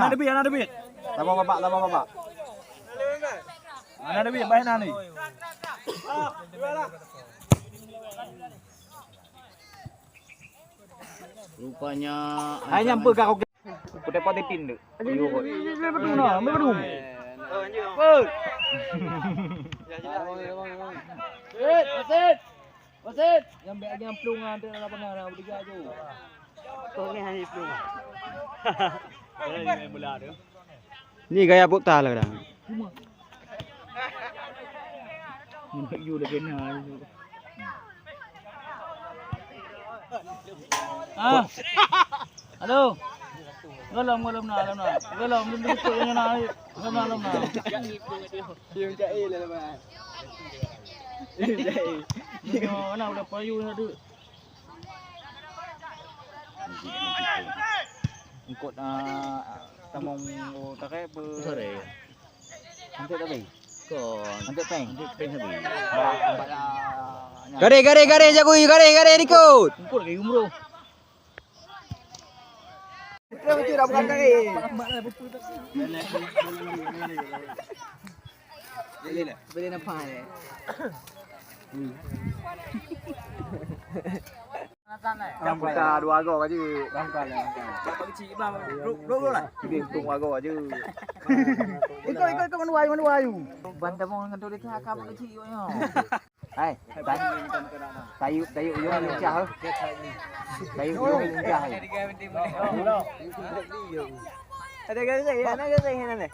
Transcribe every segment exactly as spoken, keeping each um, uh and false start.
Hana teubiet, hana teubiet. Sabar babak, sabar babak. Hana teubiet, bah hana ni. Rupanya hai nyampe ka kau. Putih-putih tin tu. Ayo, ayo, ayo, ayo, ayo, ayo, ayo. Ayo, ayo. Sit, sit. Wasit, nyang bèk nyang plueng ah, anteuk lapangan ah, beutiga tu. Kau ni hana plueng. Ni gaya bukta lah kadang. Cuma. Menuju lagi na tu. Ah. Halo. Golom, golom na, golom na. Golom, golom na, golom na, golom na. Dia macam eh lah, Bang. Dia macam eh. Nyoe lah udah payu na tu. Engkot, ah, tamong, oh, takai apa? Sore. Hantik tapi? Kon. Hantik peng? Hantik peng tapi. Gare, gare, gare, jagui, gare, gare, dikut. Engkot lagi umroh. Betul, betul, dah bukan kali. Boleh nampak, eh? Hmm. Dah putar dua go aja. Rangkal, rangkal. Duduk, duduk lah. Jadi untung dua go aja. Ikut, ikut, ikut, manuai, manuai. Ban tamong ngon tulis hak kamu kecil, yo. Hai, tay-, tayuk, tayuk uyueng lincah, eh. Tayuk uyueng lincah, eh. Ada garis, ya, ada garis, ya, ada.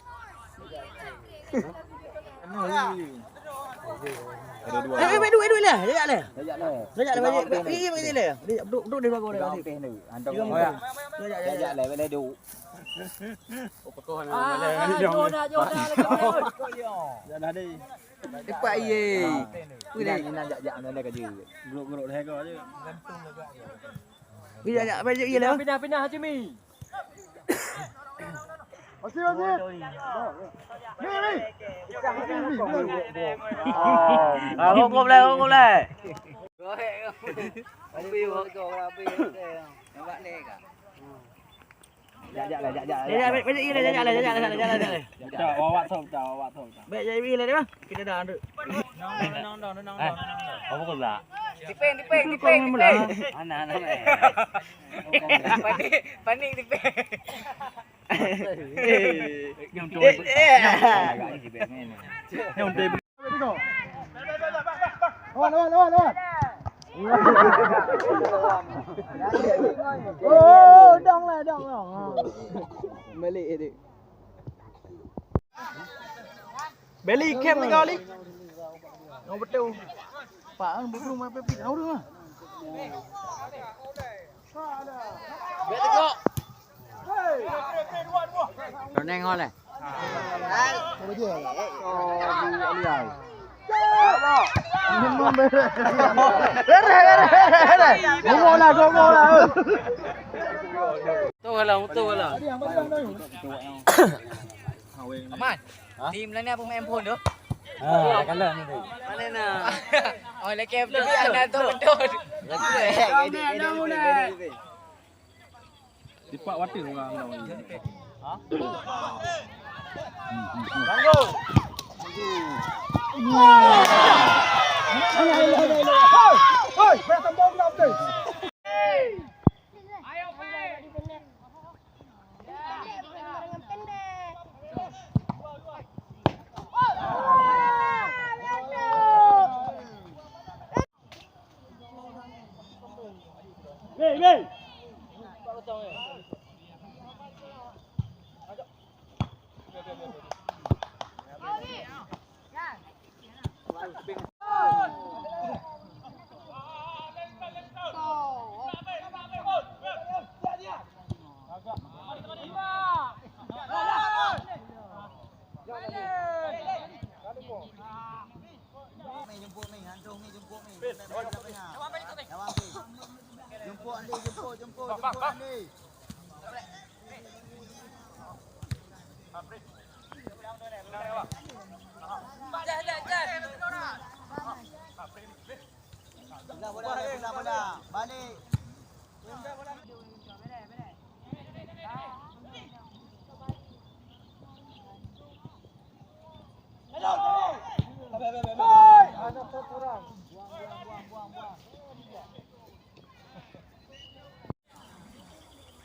Ada dua. Eh, eh, duit, duit lah. Jajak lah. Jajak lah. Jajak lah, balik. Eh, eh, balik lah. Dia duduk, duduk di belakang dia. Duduk di belakang dia. Jajak lah, balik duduk. Ah, ah, ah, jom dah, jom dah, jom dah. Jom dah, deh. Cepat, ye. Inan, inan jak-jak, inan dah kerja. Geruk-geruk dah, je. Pindah, pindah, pindah, Jimmy. Masih, masih. Ni, ni. Ah, hukum lah, hukum lah. Habis, habis, habis. Nampak ni kan? Jak, jak lah, jak, jak. Jak, jak, jak, jak, jak, jak, jak, jak, jak, jak. Tak, awak tahu, tak, awak tahu, tak. Baik, jadi bila dia, bang? Kita dah ada. Nong, nong, nong, nong, nong, nong. Apa kau tak? Tipeng, tipeng, tipeng, tipeng. Anak, anak, eh. Panik, panik tipeng. Nyong tu. Eh, eh. Nyong tu. Lawan, lawan, lawan, lawan. Oh, dong lah, dong, dong. Balik dia. Beli kem ni kali. Nyoe beutôi. Pak, beutôi mai pepit, tahu dah. Roneng ho leh. Beres, beres, beres, beres. Gomol lah, gomol lah. Betul lah, betul lah. Aman. Tim lain apa main phone tu? Ha, kalau ni tu. Mana nak? Oh, lagi betul. Ada tu betul. Lagi eh. Tipak water orang tau. Ha? Ganggu. Hoi, hoi, hoi, hoi. Hoi, hoi, hoi, hoi. Balik.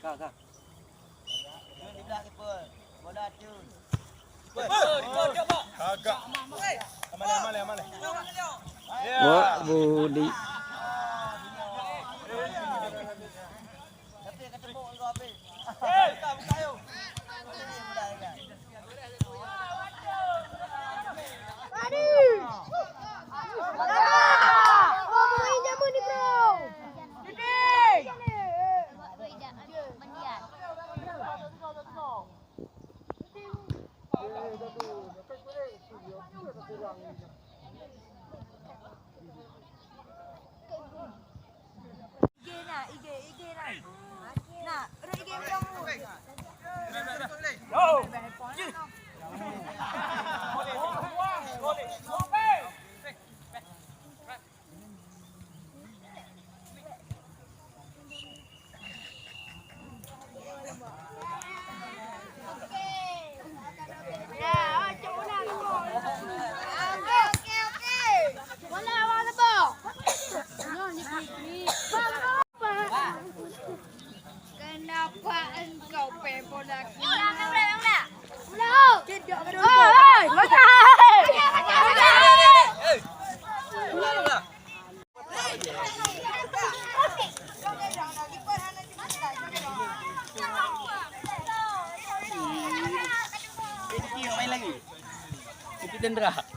Ka, ka. Di belah kiper. Bola tu. Kiper. Kiper, kiper, kiper. Kagak. Wah, Budi. Kenapa engkau pempon lagi? Ulang, ulang, ulang. Ulang. Hei, hei. Ulang, ulang. Main lagi. Itu tendera.